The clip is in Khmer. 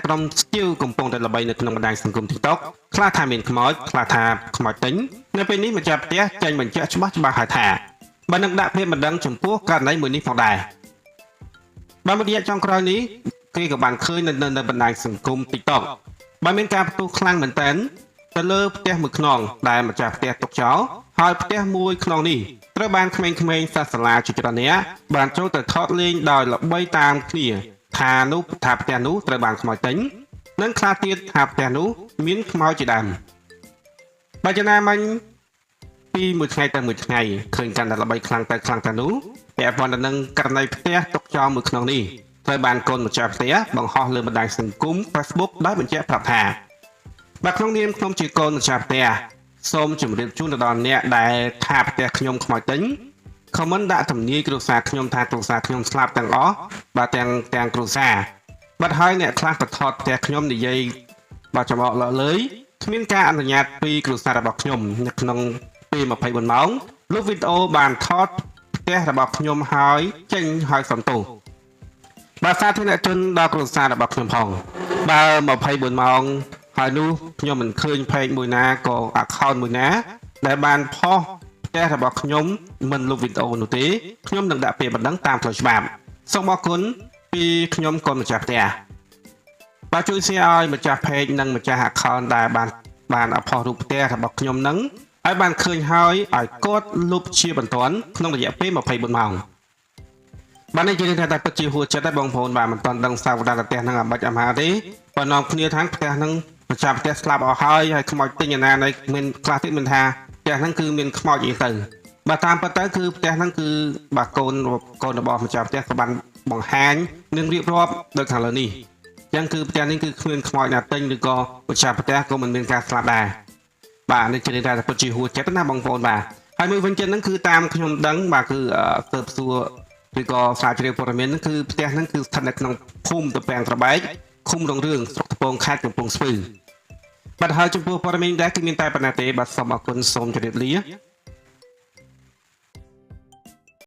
ក្រុមស្ទាវកំពុងតែល្បីនៅក្នុងបណ្ដាញសង្គម TikTok ខ្លះថាមានខ្មោចខ្លះថាខ្មោចទិញនៅពេលនេះម្ចាស់ផ្ទះចេញបញ្ជាក់ច្បាស់ច្បាស់ហើយថាបើនឹងដាក់ពាក្យបណ្ដឹងចំពោះករណីមួយនេះផងដែរបាទមួយរយៈចុងក្រោយនេះគេក៏បានឃើញនៅនៅបណ្ដាញសង្គម TikTok បានមានការផ្ទុះខ្លាំងមែនទែនទៅលើផ្ទះមួយខ្នងដែលម្ចាស់ផ្ទះទុកចោលហើយផ្ទះមួយខ្នងនេះត្រូវបានក្មេងៗសិស្សសាលាជាច្រើននាក់បានចូលទៅថតលេងដោយល្បីតាមគ្នាថានោះថាផ្ទះនោះត្រូវបានខ្មោចទិញនិងខ្លះទៀតថាផ្ទះនោះមានខ្មោចជាដើមបើចំណាមិញពីមួយថ្ងៃទៅមួយថ្ងៃឃើញកាន់តែល្បីខ្លាំងទៅខ្លាំងទៅនោះពាក់ព័ន្ធទៅនឹងករណីផ្ទះទុកចោលមួយខ្នងនេះត្រូវបានកូនម្ចាស់ផ្ទះបង្ហោះលើបណ្ដាញសង្គម Facebook ដោយបញ្ជាក់ប្រាប់ថាបាទក្នុងនាមខ្ញុំជាកូនម្ចាស់ផ្ទះសូមជម្រាបជូនទៅដល់អ្នកដែលថាផ្ទះខ្ញុំខ្មោចទិញខមមិនដាក់ទំនាយគ្រួសារខ្ញុំថាគ្រួសារខ្ញុំស្លាប់ទាំងអស់បាទទាំងគ្រួសារបាទហើយអ្នកខ្លះក៏ថតផ្ទះខ្ញុំនិយាយបាទចំអកលក់លើយគ្មានការអនុញ្ញាតពីគ្រួសាររបស់ខ្ញុំនៅក្នុងពេល24ម៉ោងលុបវីដេអូបានថតផ្ទះរបស់ខ្ញុំហើយចេញហើយសំទោសបាទសាធារណជនដល់គ្រួសាររបស់ខ្ញុំផងបើ24ម៉ោងហើយនោះខ្ញុំមិនឃើញផេកមួយណាក៏ account មួយណាដែលបានផុសផ្ទះរបស់ខ្ញុំមិនលុបវីដេអូនោះទេខ្ញុំនឹងដាក់ពាក្យបណ្ដឹងតាមផ្លូវច្បាប់សូមអរគុណពីខ្ញុំកូនម្ចាស់ផ្ទះបាទជួយ share ឲ្យម្ចាស់ page និងម្ចាស់ account ដែលបានអផុសរូបផ្ទះរបស់ខ្ញុំនឹងឲ្យបានឃើញហើយឲ្យគាត់លុបជាបន្ទាន់ក្នុងរយៈពេល24ម៉ោងបាទនេះជារឿងថាតែពិតជាហួសចិត្តដែរបងប្អូនបាទមិនទាន់ដឹងសាវតាផ្ទះហ្នឹងអាបាច់អាហាទេបើនាំគ្នាថាផ្ទះហ្នឹងម្ចាស់ផ្ទះស្លាប់អស់ហើយហើយខ្មោចទិញអាណានៃមានខ្លះទៀតមានថាផ្ទះហ្នឹងគឺមានខ្មោចអីទៅបាទតាមពិតទៅគឺផ្ទះហ្នឹងគឺបាទកូនកូនរបស់ម្ចាស់ផ្ទះក៏បានបង្ហាញនិងរៀបរាប់ដូចខាងលើនេះអញ្ចឹងគឺផ្ទះនេះគឺគ្មានខ្មោចណាទិញឬក៏ម្ចាស់ផ្ទះក៏មិនមានការស្លាប់ដែរបាទនេះជារឿងថាពិតជាហួសចិត្តណាបងប្អូនបាទហើយមួយវិញទៀតហ្នឹងគឺតាមខ្ញុំដឹងបាទគឺស៊ើបសួរឬក៏ស្រាវជ្រាវព័ត៌មានហ្នឹងគឺផ្ទះហ្នឹងគឺស្ថិតនៅក្នុងភូមិត្រពាំងត្របែកឃុំរងរឿងស្រុកត្បូងខេត្តកំពង់ស្ពឺបាទហើយចំពោះព័ត៌មានដែរគឺមានតែប៉ុណ្ណេះទេបាទសូមអរគុណសូមជម្រាបលា